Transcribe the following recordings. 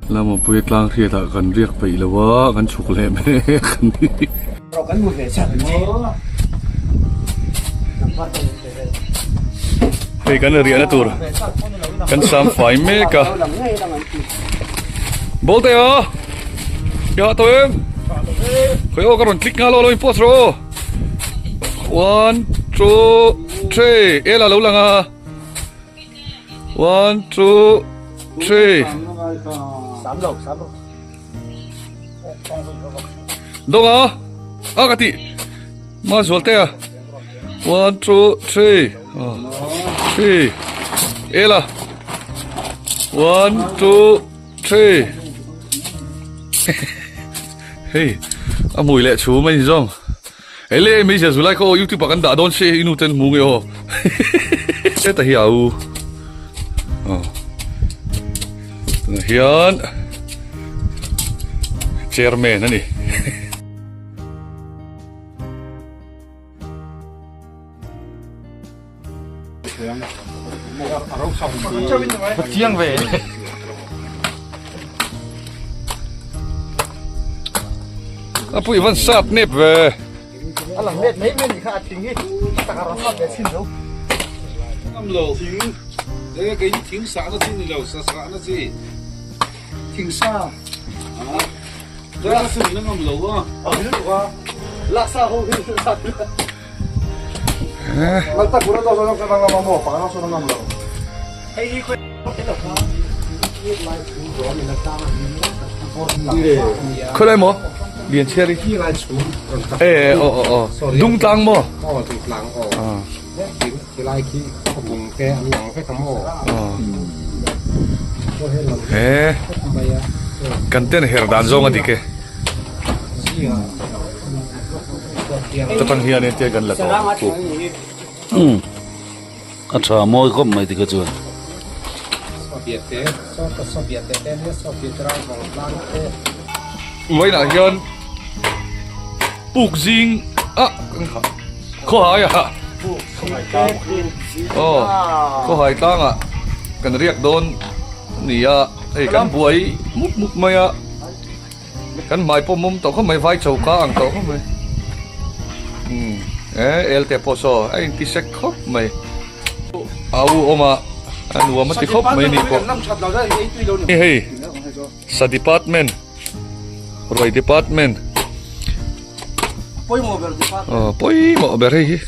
Lamawpuia tlang hriatah kan riak peih lo a, kan chhuk leh mek a ni. Hei kan riahna tur kan sam fai mek a. Bawlte a! I hah tawh em? Khawi aw ka rawn click nghal aw lo in post rawh aw. One, two, three. Ela lo lang a. One, two, three. Dawng a, a ka ti. Ma zual te a. One, two, three. Oh, three. Ela. One, two, three. Hei, a mui leh chhum a ni zawng. Hei le hmeichhia zulai kha aw youtube ah kan dah dawn se i nu ten hmu nge aw heta hi a u aw tunah hian chairman a ni. Chiang ve. A pui van sap nep ve. A lang let mai mai ni kha a thing hi tak a rawn sap ve chin lo. Ngam lo. Thing. Enge kei hi thing sah na chi ni lo sa sah na chi. Thing sa. Ah. Ka sin na ngam lo a. A hil tuk a. Laksa ho hi sa. Khawilai maw? Lian chhiar hi. Eh aw aw aw. Dungtlang maw? Aw dungtlang aw. Khilai khi bung te an lang vek a maw? Eh kan ten her dan zawng a dik e. Ta tang hian entir kan la tawh ang chu. Umm a tha mawi khawp mai tikha chuan. Vawiinah hian puk zing ah khawhai ah aw khawhai tlangah kan riak dawn a ni a hei kan buai mup mup mai a. Kan hmai pawh mum tawh khawp mai, vai choka ang tawh khawp mai. Umm eh el te pawh saw a inti sek khawp mai. A u awm a, a nuam a ti khawp mai ni pawh. Hei sa department, ruai department. Aw pawimawh ber hei hi.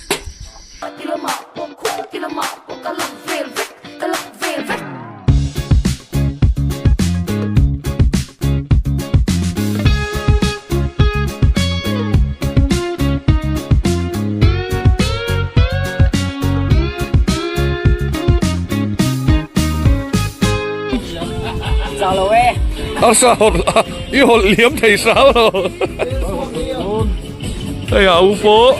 Arsa hawlh i hawlh liam thei hram lo. Hei a u pawh.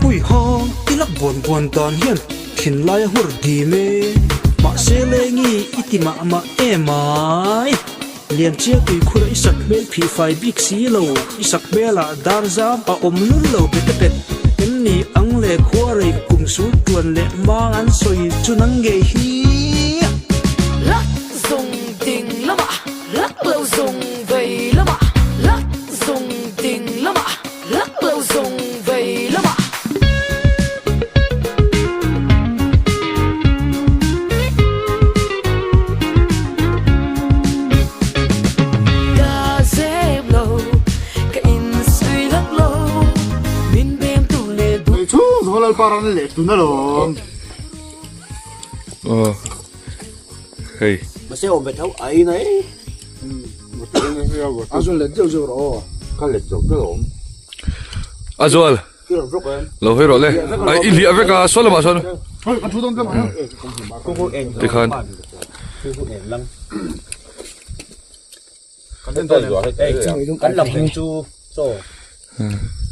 Ui ha, i lak buan buan dan hian thinlai a nghawr dim e. Mahse lengi i ti mah mah em ai. Lianchia tuikhur a i sak hmel phih fai bik si lo, i sak hmelah dar zam a awm lul lo bet a bet. Em ni ang le khuarei kum sul tuan leh mang an sawi chu nang ngei hi. Lak zung ding lamah lak lo zung vei lamah lak zung ding lamah lak lo zung vei lamah. Ka zep lo, ka insui lak lo, min bem tu leh duh. Hei chhung zawng Lalpa ran leh tun alawm. Aw hei. Mahse awm ve tho ai nai. A zual let deuh deuh rawh aw. Ka let zo ber awm. A zual. Lo hawi rawh le. Ai i hliah vek a saw lamah sawn. Tikhan. Kan lam hming chu chaw.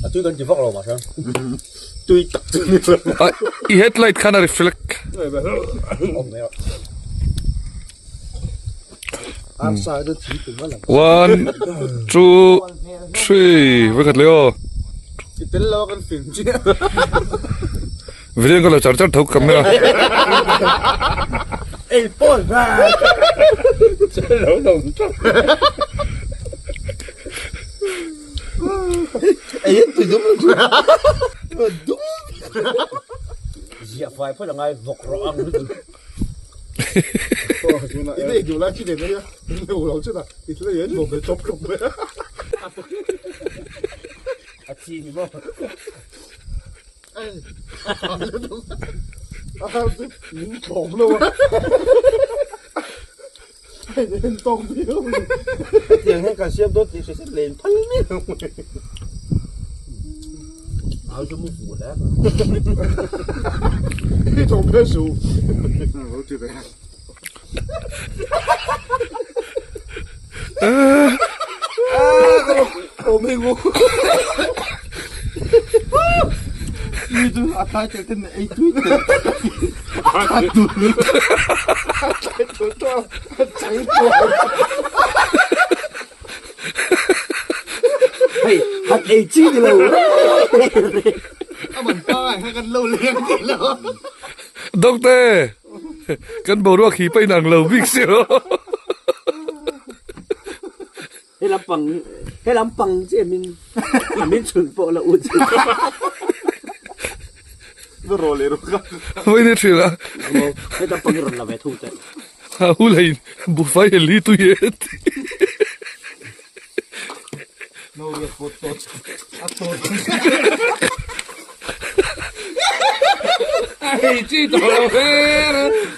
A tui kan ti vak lo mah hran. Tui tak chu ni lo. I headlight khan a reflect. One, two, three. Vekhat le aw. Video ka lo char char tho camera. Ei pawn va. Lo lo char. Ei tui dum dum. Zia fai phawt angai vawk rawh ang. Doctor kan boruak hi pain ang lo bik si lo. He lampang he lampang che min a min chhun pawh la u che. Voi ni thil a. He lampang hi rawn la ve thung teh. A hu lei buffet li tu ye.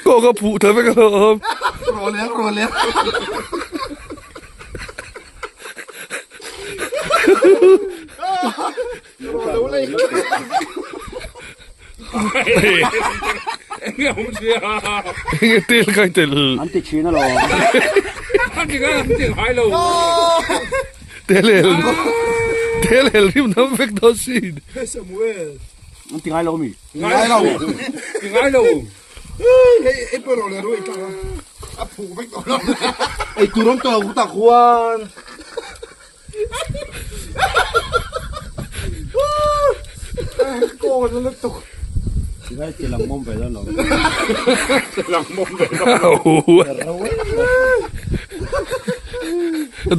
Kawng a phuh ta vek alawm. Enge tel kai tel. An ti thin alawm. Tel hel tel hel rim nam vek dawn sin. An ti ngai lo mi. Ngai lo. Ngai lo.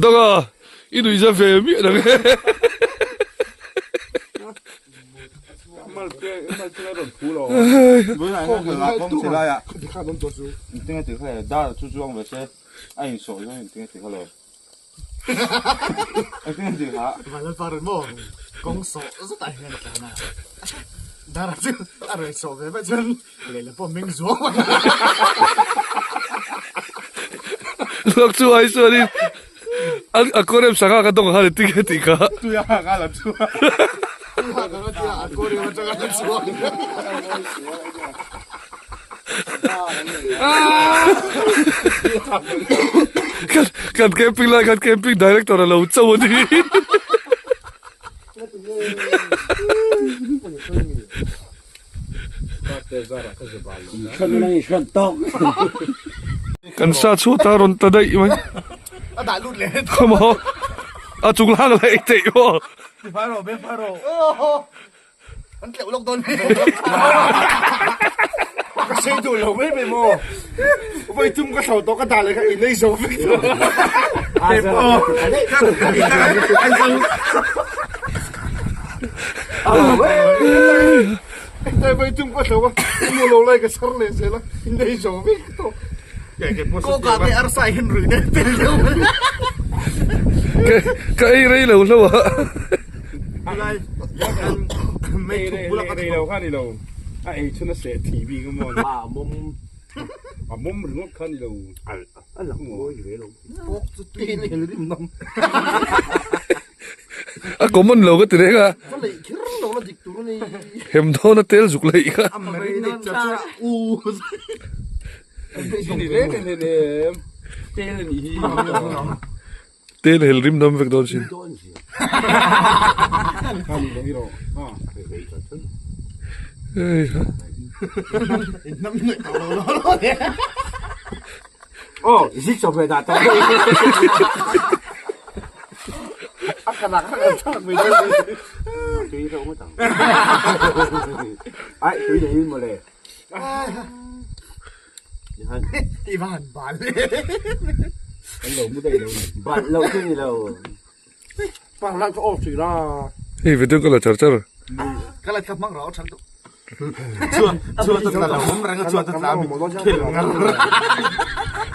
Dawng a i nuihza ve miah lo nge. Luak chu ai chuanin a kawrem sangha ka dawng khan ti nge tih kha. Kan camping lai khan camping director a lo cho a ni. Kan sa chhuat a rawn ta daih mai. Khawmaw a chung lang leh theih maw. Ka ei rei lo hlauh a. A common lo ka ti reng a. Hem dawn a tel zuk leih kha. Tel hel rim dam vek dawn sin. Hei video ka la char char.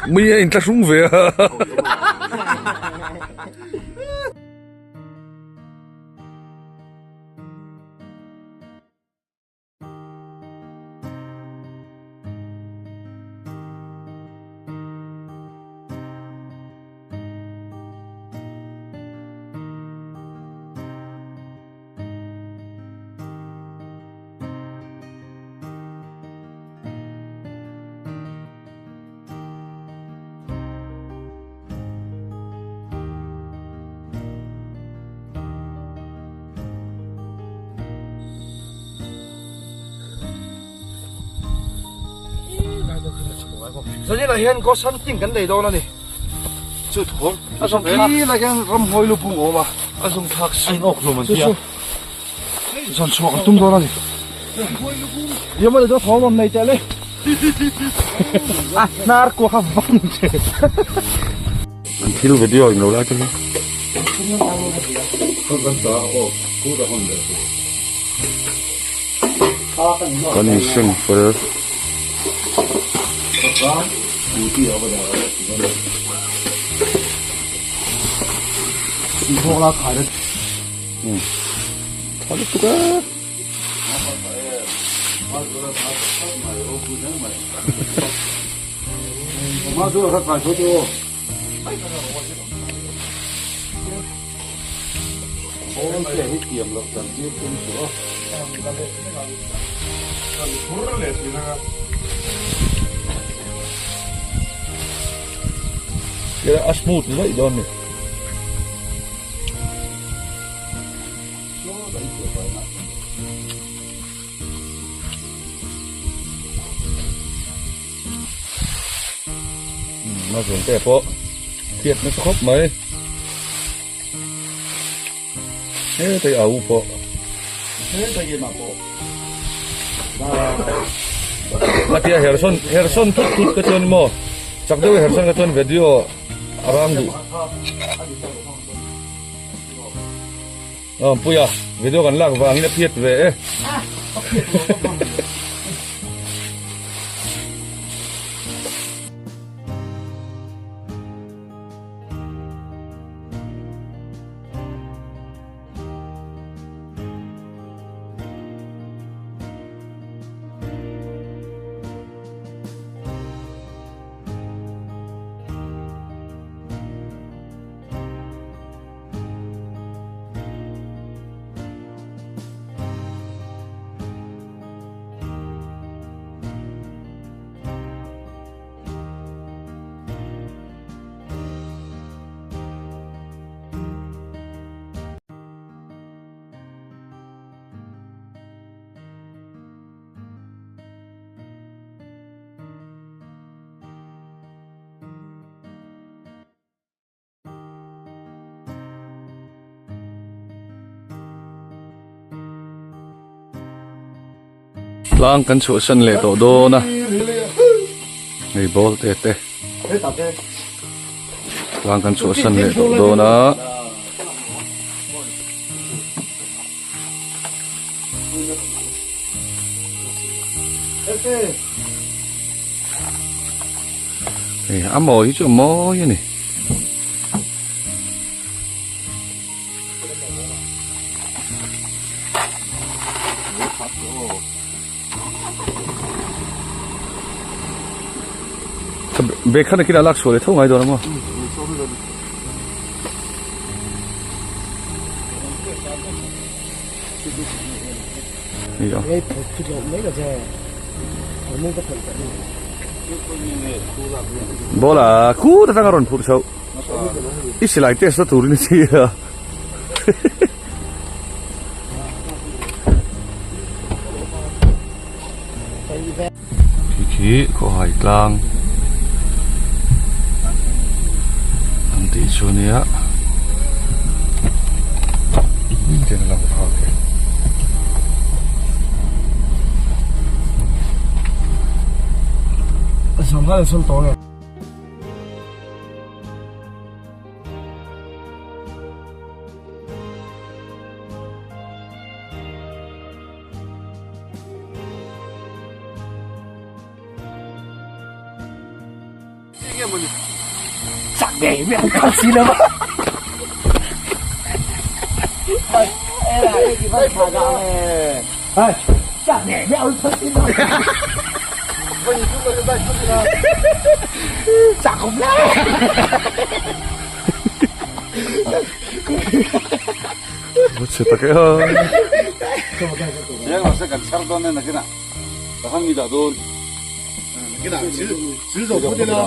Mi a inthlahrung ve a. Zaninah hian ghost hunting kan nei dawn a ni. Chu thawm a zawng khi lai hian ramhuai lu bung a awm a, a zawng thlak si. A inawk hlawm an tia. Zawn chhuak an tum dawn a ni. Yama le chu thawm awm nei teh le. A hnar kuah kha vang che. An thil video in lo lai te hi. Kan insem fel. Tha lutuk a. A smooth ni daih dawn a ni. Ma zawn te pawh hriat nasa khawp mai hetai au pawh hetai ema pawh Matia herson herson thut thut ka chuan maw chak deuh herson ka chuan video a rang duh. Aw Puia, video kan lak vangin a phiat ve e. Tlang kan chhuahsan leh tawh dawn a hei ball te te tlang kan chhuahsan leh tawh dawn a. Hei a mawi hi chu a mawi a ni. Bag kha nakinah lak chhuah leh tho ngai dawn a maw? Bola khut atanga rawn phurh chhoh i silai test na turin a chi a. Khi khi khawhai tlang an tih chu ania ten a lang phak e. Chhe tak e a. Chiang lo se kan chhar dawn e nakinah ka han mi dah dawn. Nakinah chil chil zo phut ila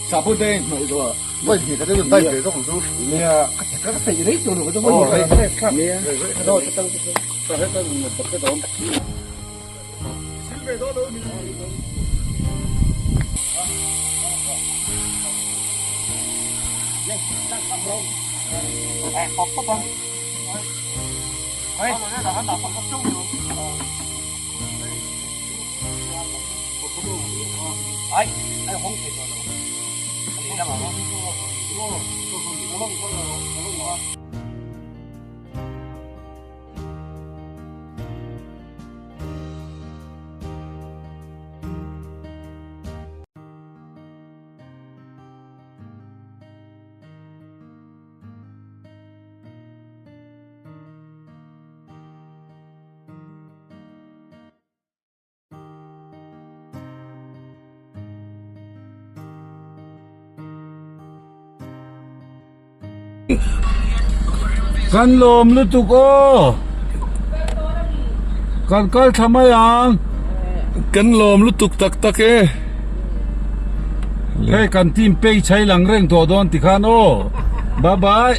sahpun te hnawih zo a vawi hnih ka te rawn dai ve zawk ang chu. Nia ka ka peih rei tur lo ka chu vawi hnih ka rei. Nia. Ka heta bucket a awm. Chil ve dawn lo ni. Kan lawm lutuk aw. Kan kal thla mai ang. Kan lawm lutuk tak tak e. Hei kan team page hei lang reng tawh dawn tikhan aw. Bye bye.